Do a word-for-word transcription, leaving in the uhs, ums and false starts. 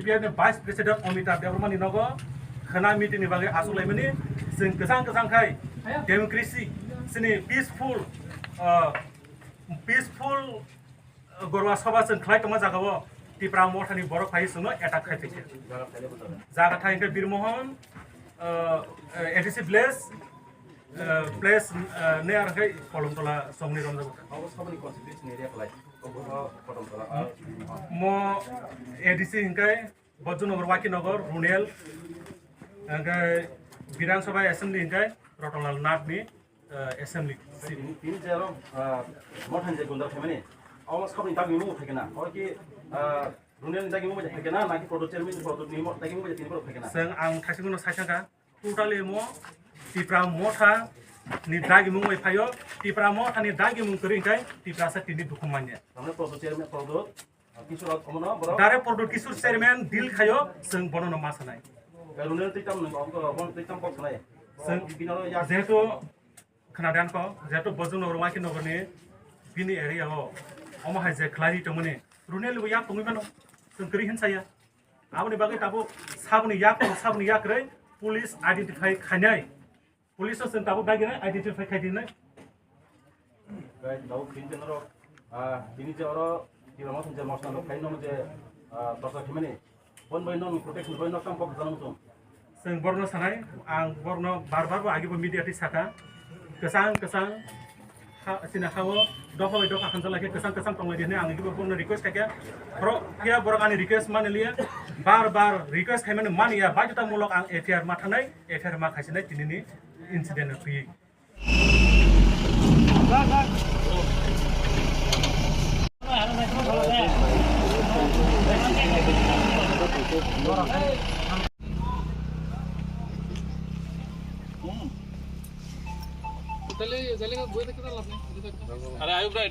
P R ni Vice President Amitabh Debbarma ni nogo khwna meeting ni bagwi achuk laimani, chwng kwchang kwchang khai democracy, chini peaceful, uh, peaceful, uh, Gorwa Sabha chwng khlai tongma jagao Tipra Mothani borok phai chwngno attack khai tongkha. Jaga thai hwnkhe Birmohon, uh, A D C village, uh, place, uh, near khai Kolomtola chongni romjago. Abo saboni constituency area khlai. Mo A D C hwnkhe Bojjunogor, Wakinagar, Runel, hwnkhe Bidhan Sabha Assembly hwnkhe Rotonlal Nath ni, eh, Assembly seat. Tini, tini je aro, ah, Mothan je gundar khaimani, omo saboni dagimung phaikhe na? Oro ki, ah, Runel ni dagimung bai phaikhe na, naki Prodo chairman, Prodo ni mo-, dagimung bai tini borok phaikhe na? Chwng ang thaichukno saisangkha. Totally mo Tipra Motha ni dagimung bai phaio. Tipra Motha ni dagimung kwrwi hwnkhe Tiprasa tini dukhu manya. Tamni Prodo chairman, Prodo, ah, Kishore omono borok. Direct Prodo Kishore chairman deal khaio, chwng bono no ma sanai. Runel twi tam nang, omo twi tam kok sanai. Chwng bini oro yak jehetu khwnadan ko, jehetu Bojjunogor, Wakinagar ni bini area o, omo hai je khlai tongmani, Runel bo yak tongwi mano, chwng kwrwi hinsaya. Aboni bagwi tabuk saboni yak, saboni yak rwi police identify khainai. Police o chwng tabuk dagi nai identify khai di nai. Guys, tabuk tini je norok, ah, tini je oro Tipra Motha je mosna rok khai nono je, ah, torsa khimani. Bon bai nono protection bai nok tam kok janang sung. Chwng borno sanai, ang borno bar bar bo agi bo media twi saka. Kwchang kwchang ha, chini ha-o dopha bai dopha hamjak lai khe kwchang kwchang tong lai di hwnwi ang igibo borokno request khai khe, borok phiya borok ani request mani liya, bar bar request khaimani mani ya, baidhotamulok ang F I R ma thangnai, F I R ma khaisinai tinini incident rok twi. Ayo, bro,